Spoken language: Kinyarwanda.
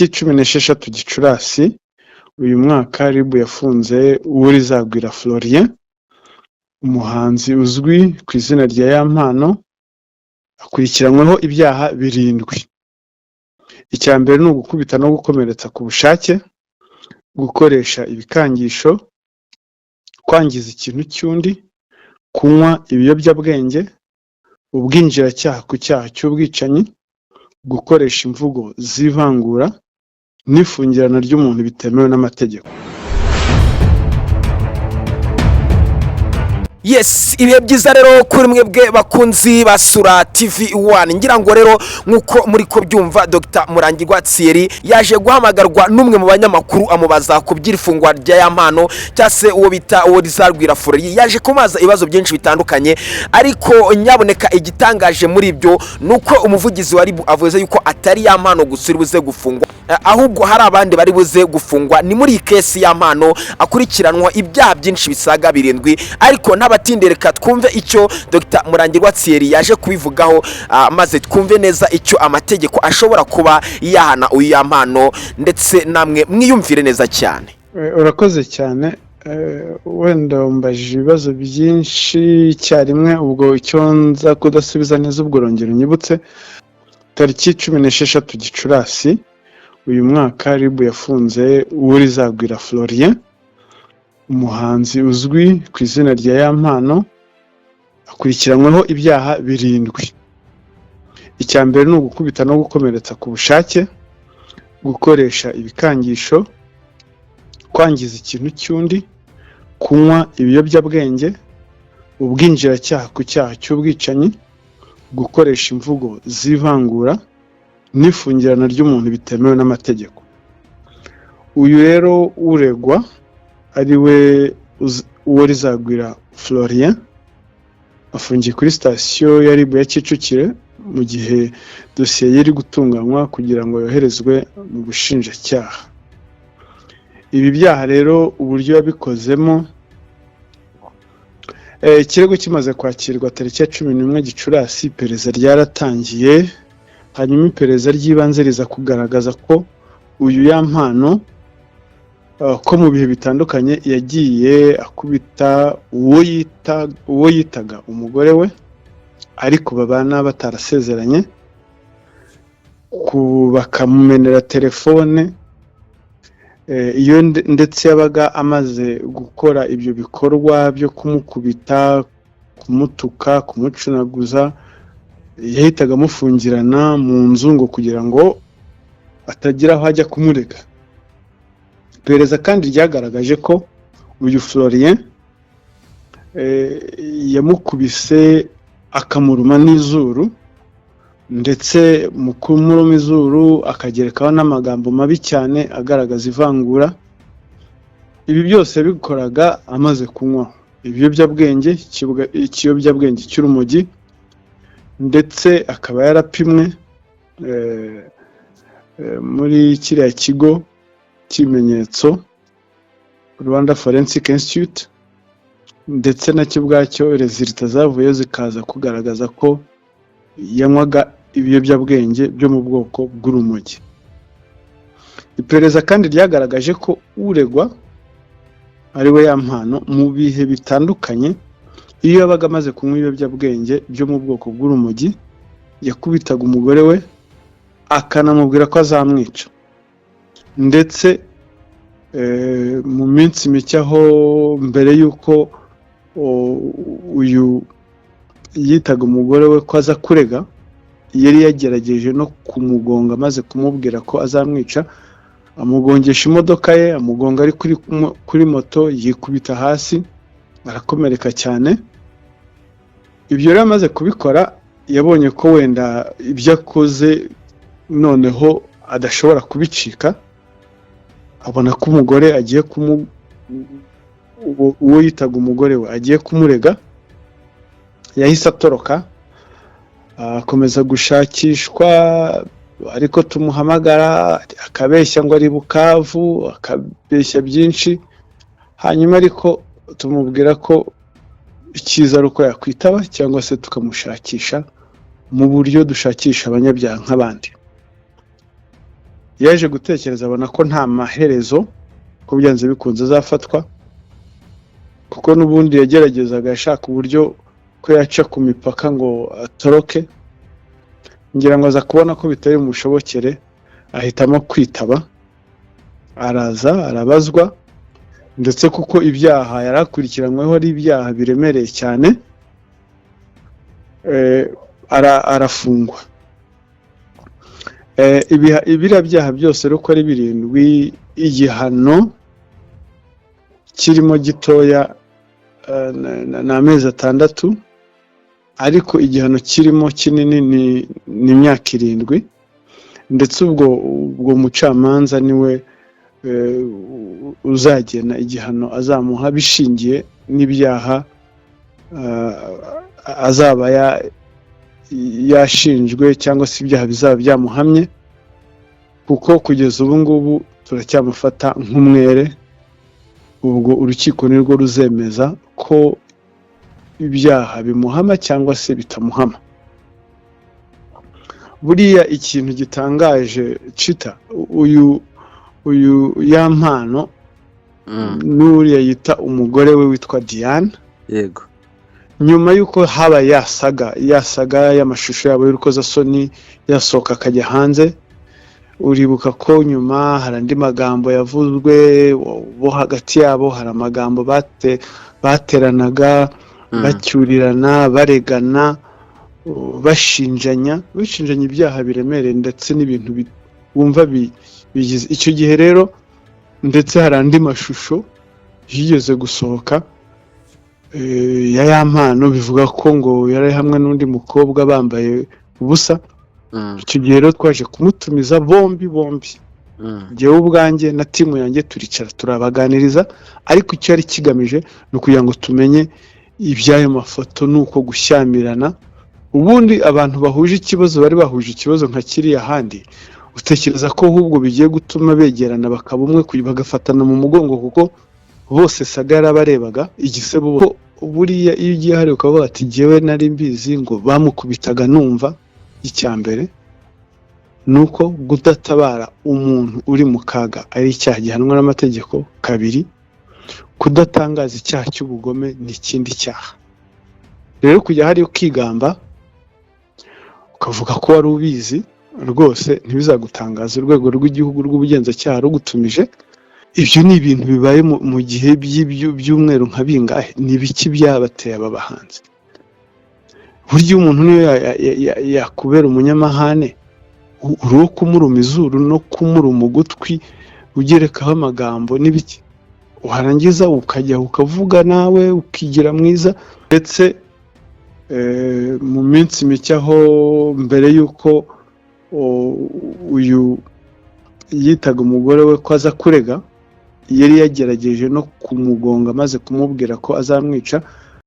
16 Gicurasi uyu mwaka, RIB yafunze Uworizagwira Florien, umuhanzi uzwi ku izina rya Yampano, akurikiranyweho ibyaha birindwi. Icya mbere ni ugukubita no gukomeretsa ku bushake, gukoresha ibikangisho, kwangiza ikintu cy'undi, kunywa ibiyobyabwenge, ubwinjiracyaha ku cyaha cy'ubwicanyi, gukoresha imvugo z'ivangura n'ifungirana ry'umuntu bitemewe n'amategeko. Yes, ibihe byiza rero kuri mwebwe bakunzi basura TV 1. Ngira ngo rero nk'uko muri ko byumva, Dr Murangirwa Thierry yaje guhamagarwa n'umwe mu banyamakuru, amubaza ku by'ifungwa rya Yampano cyangwa se uwo bita uwo Rizarwira Fleury. Yaje kumubaza ibibazo byinshi bitandukanye, ariko nyaboneka igitangaje muri ibyo ni uko umuvugizi wa RIB avuze yuko atari Yampano gusa uri buze gufungwa, ahubwo hari abandi bari buze gufungwa. Ni muri iyi case Yampano akurikiranwa ibyaha byinshi bisaga birindwi. Ariko n'abatinde, reka twumve icyo Dr Murangirwa Thierry yaje kubivugaho, maze twumve neza icyo amategeko ashobora kuba yahana uyu Yampano, ndetse namwe mwiyumvire neza cyane. Urakoze cyane. Wenda umbajije ibibazo byinshi icyarimwe, ubwo icyo nza kudasubiza neza ubwo urongera unyibutse. Tariki 16 Gicurasi uyu mwaka, RIB yafunze Uworizagwira Florien, umuhanzi uzwi ku izina rya Yampano, akurikiranyweho ibyaha birindwi. Icya mbere ni ugukubita no gukomeretsa ku bushake, gukoresha ibikangisho, kwangiza ikintu cy'undi, kunywa ibiyobyabwenge, ubwinjiracyaha ku cyaha cy'ubwicanyi, gukoresha imvugo z'ivangura n'ifungirana ry'umuntu bitemewe n'amategeko. Uyu rero uregwa ari we Uworizagwira Florien afungiye kuri sitasiyo ya RIB ya Kicukiro mu gihe dosiye ye iri gutunganywa kugira ngo yoherezwe mu bushinjacyaha. Ibi byaha rero uburyo yabikozemo, ikirego kimaze kwakirwa tariki ya 11 Gicurasi, iperereza ryaratangiye, hanyuma iperereza ry'ibanze riza kugaragaza ko uyu Yampano ko mu bihe bitandukanye yagiye akubita uwo yitaga umugore we ariko babana batarasezeranye, bakamumenera telefone. Iyo ndetse yabaga amaze gukora ibyo bikorwa byo kumukubita, kumutuka, kumucunaguza, yahitaga amufungirana mu nzu ngo kugira ngo atagira aho ajya kumurega. Iperereza kandi ryagaragaje ko uyu Florien yamukubise akamuruma n'izuru, ndetse mu kumuruma izuru akagerekaho n'amagambo mabi cyane agaragaza ivangura. Ibi byose yabikoraga amaze kunywa ibiyobyabwenge, ikiyobyabwenge cy'urumogi, ndetse akaba yarapimwe muri kiriya kigo cy'ibimenyetso Rwanda Forensic Institute, ndetse nacyo ubwacyo résultats zavuyeyo zikaza kugaragaza ko yanywaga ibiyobyabwenge byo mu bwoko bw'urumogi. Iperereza kandi ryagaragaje ko uregwa ari we Yampano mu bihe bitandukanye, iyo yabaga amaze kunywa ibiyobyabwenge byo mu bwoko bw'urumogi, yakubitaga umugore we akanamubwira ko azamwica. Ndetse mu minsi mike aho mbere y'uko uyu yitaga umugore we ko aza kurega, yari yagerageje no kumugonga amaze kumubwira ko azamwica, amugongesha imodoka ye, amugonga ari kuri moto, yikubita hasi arakomereka cyane. Ibyo rero amaze kubikora, yabonye ko wenda ibyo akoze noneho adashobora kubicika, abona ko umugore agiye kumu uwo yitaga umugore we agiye kumurega, yahise atoroka, akomeza gushakishwa, ariko tumuhamagara akabeshya ngo ari Bukavu, akabeshya byinshi. Hanyuma ariko tumubwira ko icyiza ari uko yakwitaba cyangwa se tukamushakisha mu buryo dushakisha abanyabyaha nk'abandi. Yaje gutekereza, abona ko nta maherezo, ko byanze bikunze azafatwa, kuko n'ubundi yageragezaga ashaka uburyo ko yaca ku mipaka ngo atoroke. Ngira ngo aza kubona ko bitari bumushobokere, ahitamo kwitaba, araza arabazwa, ndetse kuko ibyaha yari akurikiranyweho ari ibyaha biremereye cyane, arafungwa. Biriya byaha byose uko ari birindwi, igihano kirimo gitoya ni amezi 6, ariko igihano kirimo kinini ni imyaka 7. Ndetse ubwo mucamanza niwe uzagena igihano azamuha bishingiye n'ibyaha azaba yashinjwe cyangwa se ibyaha bizaba byamuhamye, kuko kugeza ubu ngubu turacyamufata nk'umwere. Ubwo urukiko nirwo ruzemeza ko ibyaha bimuhama cyangwa se bitamuhama. Buriya ikintu gitangaje cita uyu Yampano n'uriya yita umugore we witwa Diane, yego, nyuma y'uko haba yasaga y'amashusho yabo y'urukozasoni yasohoka akajya hanze, uribuka ko nyuma hari andi magambo yavuzwe bo hagati yabo, hari amagambo bateranaga, bacyurirana, baregana, bashinjanya ibyaha biremereye, ndetse n'ibintu wumva bigize icyo gihe rero. Ndetse hari andi mashusho yigeze gusohoka ya Yampano, bivuga ko ngo yari hamwe n'undi mukobwa bambaye ubusa. Icyo gihe rero twaje kumutumiza bombi, njyewe ubwanjye na timu yanjye turicara turabaganiriza, ariko icyo yari kigamije ni ukugira ngo tumenye iby'ayo mafoto n'uko gushyamirana. Ubundi abantu bahuje ikibazo, bari bahuje ikibazo nka kiriya handi, utekereza ko ahubwo bigiye gutuma begerana bakaba umwe, bagafatana mu mugongo, kuko bose saga yarabarebaga igisebo. Buriya iyo ugiye hariya ukavuga ati jyewe nari mbizi ngo bamukubitaga numva, icya mbere ni uko kudatabara umuntu uri mu kaga ari icyaha gihanwa n'amategeko. Kabiri, kudatangaza icyaha cy'ubugome ni ikindi cyaha. Rero kujya hariya ukigamba ukavuga ko wari ubizi rwose, ntibizagutangaza urwego rw'igihugu rw'ubugenzacyaha rugutumije. Ibyo ni ibintu bibaye mu gihe by'umweru nka bingahe. Ni ibiki byabateye aba bahanzi? Burya umuntu niyo yakubera umunyamahane, uri uwo kumuruma izuru no kumuruma ugutwi ugerekaho amagambo n'ibiki, warangiza ukajya ukavuga nawe ukigira mwiza. Ndetse mu minsi mike aho mbere y'uko uyu yitaga umugore we ko aza kurega, yari yagerageje no kumugonga amaze kumubwira ko azamwica.